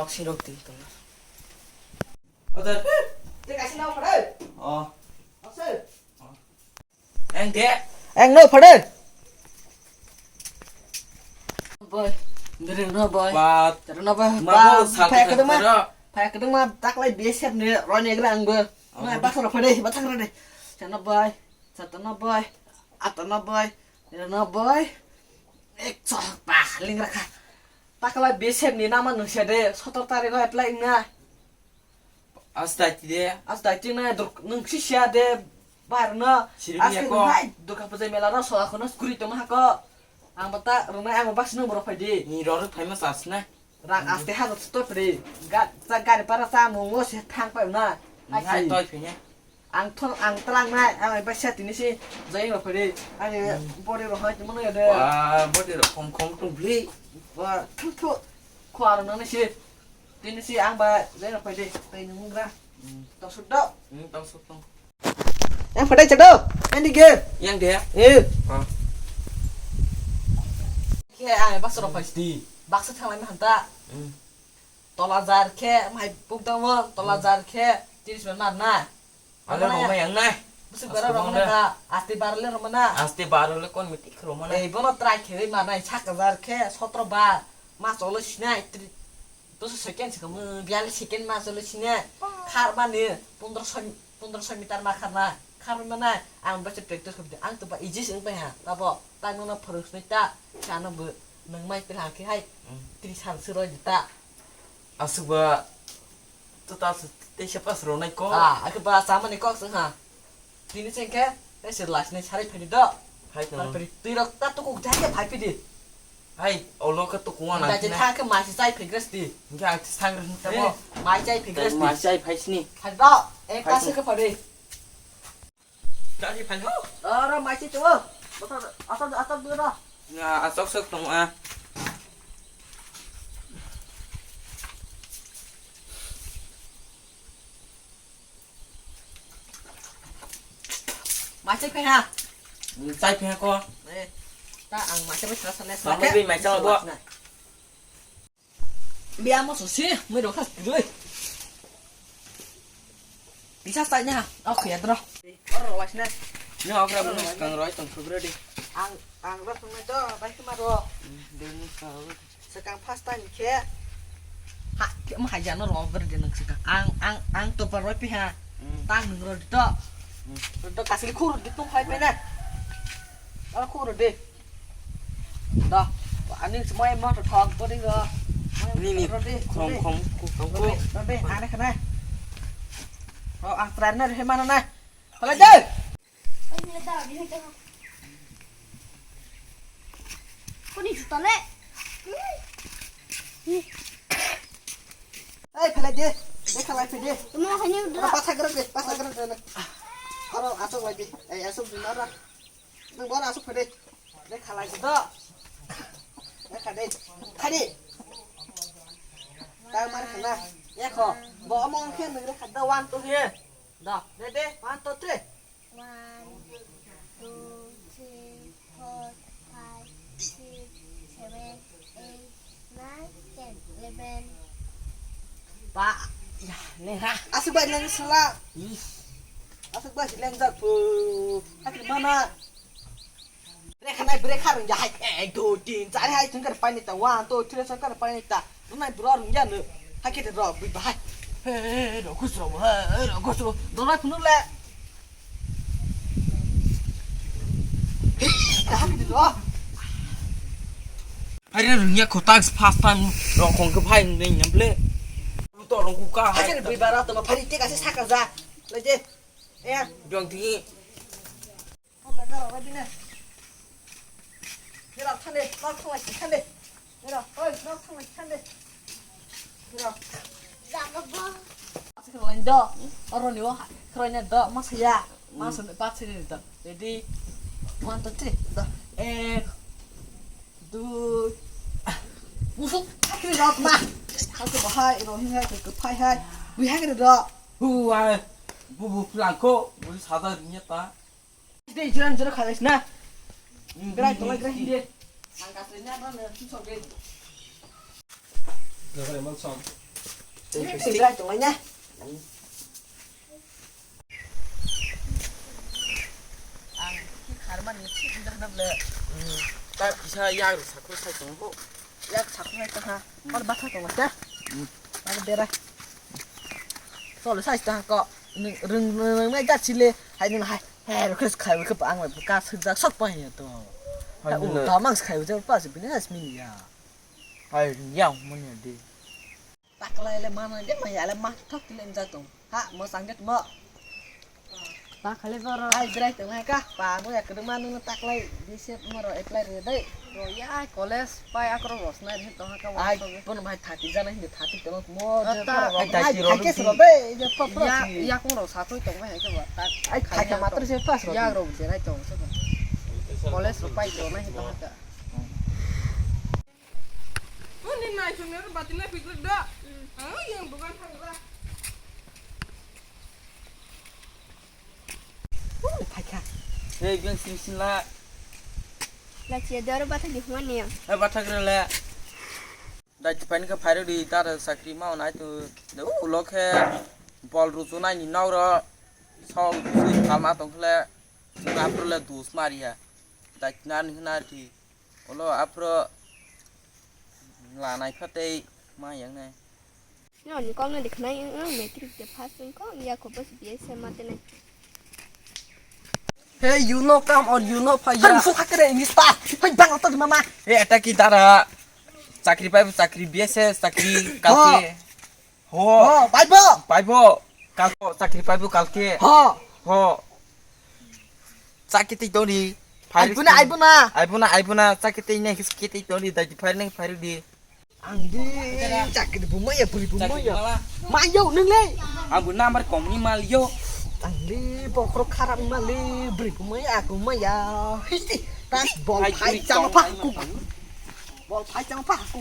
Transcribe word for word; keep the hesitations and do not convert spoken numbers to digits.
Oksi rok di tong. Oda. Te kasi na phade. Oh. Oksi. Eng de. Eng no phade. Boy. Dere no boy. Ba. Dere no boy. Ma ba, bo sa phaya ka kedeng ma. Phaya kedeng ma taklai B S F ni roni gra ang bo. Oh. Ma ba soro phade, ba thang rade. Chano boy. Satano boy. Atano boy. Reno boy. Ek chok ba lingra kha. Takla B S F ni nama nungsa de sotor tarikh o apply wngna. As daiti de. As daiti na dur-, nung si sia de bar no. Siri as ni ke ko. Nung hai Durga Puja mela no sola khono skuri tong ha ko. Ang bata rung nai ang bas nung borok phai di. Ni roro phai ma sas na. Rak aste ha to pri. Ga, sa gari para sa mo mo se thang pa na. Nung hai toi phai ne. Ang thon, ang tlang nai, ang bai sa tini si join rok phai di. Ang body rok hai timo no ya de. Wa, body rok khom khom tong bli. Wa, thu thu. Khwa rok nang si. Tini si ang ba join rok phai di. Tai nung gra. Hmm. Tong sut do. Hmm, tong sut tong. Yang phai dai chado. Yang di ge. Yang de. Eh. Ah. Khe ang ba soro phai di. Baksa thanglai ma hanta. Hmm. Tola jar khe, mai pukdang mo, tola jar khe, tiris ban mar na. Ale roma yang nai. Busuk bara roma na, asti bara le roma na. Asti bara le kon miti roma na. Ei, bono try khe mar nai, sak jar khe, sotro bar, ma cholo sinai, tri-, doso second se kamu, biali second ma cholo sinai. Khar mani, pondro so, pondro so meter ma khar na. Khar mani, ang bese practice khobdi, ang to ba easy se wng pai ha, tabo, tang no phwrwng sinai ta, sa no bo, nang mai pil ha khe hai, tri san se roi di ta. Aswk ba, to ta aswk teisa pass rwnai kok. Ah, akhe ba chamani kok chwng ha. Tini chengkhe, tei se lasni sarai phai di do. Hai tong. Tar pari twi rok ta tukuk jai khe phai phidi. Hai, olo khe tukuk wana. Daji tha khe masi chai phai gres di. Hingke ang thang rwng tamo. Mai chai phai gres di. Mai chai phai sini. Phai do, ek ta se khe phai di. Tadi phai ho. Oro mai si tu. Asal asal asal dulu dah. Na asal sok tong ah. Mai si phai ha. Sai phai ko. Eh, ta ang mai si phai sana sana. Mai si phai bo. Biya mo so si, mui rok khas gurui. Bisa sai na, ok ya dro. Oro was na. Ni ok ra mo skang roi tong khugre di. Ang, ang ro tong do, bai kuma ro. Deni ka. Sekang first time khe. Ha, khe mo haja no ro ber de nang sekang. Ang, ang, ang to par roi pi ha. Tang nang ro di to. Ro do kasili khur di tong hai pe na. Oro khur di. Da, ani semua emang terthok body ga. Ni, ni, khom, khom, khom, khom. Rode, rode, ane khana. Oh, ang trainer he mana na. Pala deh. Kuni juta le. Hey, pala deh. Deh, khalai pede. Tuma khani udra. Pas agar deh, pas agar deh. Aro asok lagi. Eh, asok di mana? Nang bor asuk phade. Re khalai do. Re khade. Khade. Ta mar khana. Ye kho. Bo among khe nang re khada one two he. Da. Re de one two three. One, two, three, four, five, six, seven, eight, nine, ten, eleven. Ba, ya, ne ha. Asuk bai nang sala. Ih. Asuk bai si leng jak pu. Hakri mana. Brekha nai brekha rung ya hai. Ek, dui, tin, char hai sungkar pai nita. One, two, three sungkar pai nita. Runai bro rung ya no. Hakri ro bui bahai. He, he, he, ro khus ro, he, he, ro khus ro. Donai phunu le. He, hakri ro. Phari rungya khotak first time rongkhong khe phai nung neng nyample. To rongkhu ka hai. Ajar bui bara to ma phari te ka se saka ja. Lai je. Eh. Jong tini. Ko ba ga ba dine. Nira thande, nok thong lai thande. Nira, oi, nok thong lai thande. Nira. Asik lain do. Oro ni wa. Kroina do. Masaya. Masuk ni pat sini do. Ready? One, two, three. Do. Ek, dui. Musuk, hakri rot ma. Hakri bahai, rohing hai, ke phai hai. Bui hakri do. Hu, ah, bubu plangko, bui sada rinya ta. Dei, jiran jero khalai sina. Grai tolai grai hinde. Ang kasri nya ba ne, susok dei. Grai man som. Twi bwlai tonglaina. Ang kharmani thik wngkha hwnle. Hmm, ta kisa yak rw sakho sai tongo. Yak sakho sai tongkha. Hor batha tongla ta. Hmm. Ar bera. Cholo sai tongkha ko. Nwng rwng rwng nai da chile. Hai nwng hai. Hai rw khis khai khap ang bai ka sujak sok pa ya to. Hai nwng. Ta mang khai ja pa se bini has mini ya. Hai yang mun ya di. Taklai le mana de maya le ma thok tile mja tong. Ha, mo sang det mo. Ta khale boro. Ai brai tong ha ka. Pa mo ya kedeng mana nung taklai di se mo ro apply re dai. Ro ya ai college pai akro ros nai re tong ha ka. Ai pun mai thati jana hindi thati tong mo. Ai thati ro ke sro be je pa pa. Ya ya kong ro sa thoi tong mai ha ka ba. Ai thati matro se pas ro. Ya ro je rai tong se ba. College ro pai tong mai ha ka. Ani nai sumya ro bati nai pikir da. Ang yang bukan thang ra. Phaikha. Hey, biang sing sing la. La chia daro bata di hmani. Hey, bata kre le. Dai tipain ka phairo di tar sakri ma nai tu. De u lo khe bol ruju nai ni nau ro. Sol sui khalma tong khle. Sura pro le dus maria. Dai na ni na ti. Olo aphro lanai phatei ma yang nai. No, ni kong ni khnai ang matric de pass wng kong ya ko bas B S M ma tenai. Hey, you know come or you know fire. Kan fu hakre English pa. Hai bang to mama. Hey, eta ki dara. Chakri pai chakri B S S chakri kalke. Ho. Ho, paibo. Paibo. Kalko chakri paibo kalke. Ho. Ho. Chakitwi tongdi. Aibuna, aibuna. Aibuna, aibuna, chakitwi nai kis kitwi tongdi, dai di phari nai phari di. Ang di chakitwi bumaya, buri bumaya. Mayo nung le. Ang bu number kom ni mal yo. Ang di bokro kharap mal le, buri bumaya, aku maya. Histi, tas bol phai chama pa ku. Bol phai chama pa ku.